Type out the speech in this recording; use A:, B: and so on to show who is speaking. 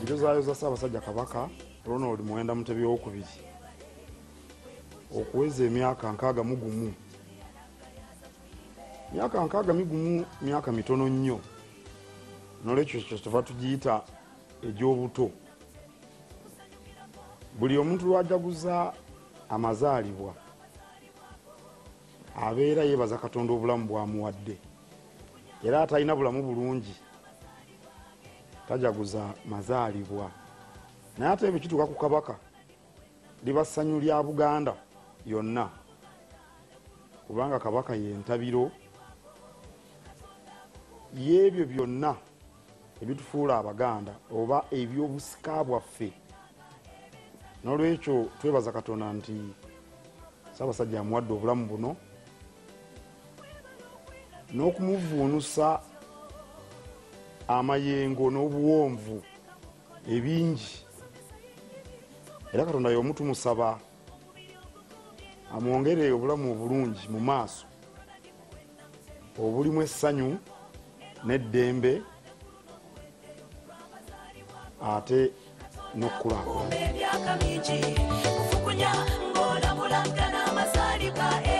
A: Njozaayoza Ssaabasajja Kabaka Ronald Muwenda Mutebi Owokubiri okuweza emyaka 61. Myaka 61 myaka mitono nnyo, nolwekyo kyetuva tugiyita egy'obuto. Buli omuntu lw'ajaguza amazaalibwa abeera yeebaza Katonda obulamu bw'amuwadde, era atalina bulamu bulungi tajaguza mazaalibwa. Naye ate bwe kituuka ku Kabaka liba ssanyu lya Buganda yonna, kubanga Kabaka ye ntabiro y'ebyo byonna ebitufuula Abaganda oba ebyobusika bwaffe. N'olwekyo twebaza Katonda nti Ssaabasajja amuwadde obulamu buno n'okumuvuunusa amayengo n'obuwonvu ebingi, era Katonda y'omu tumusaba amwongere obulamu obulungi mu maaso obulimu essanyu n'eddembe ate n'okukulaakulana.
B: Emyaka mingi kufukunya ng'olabulagana amazaalibwa.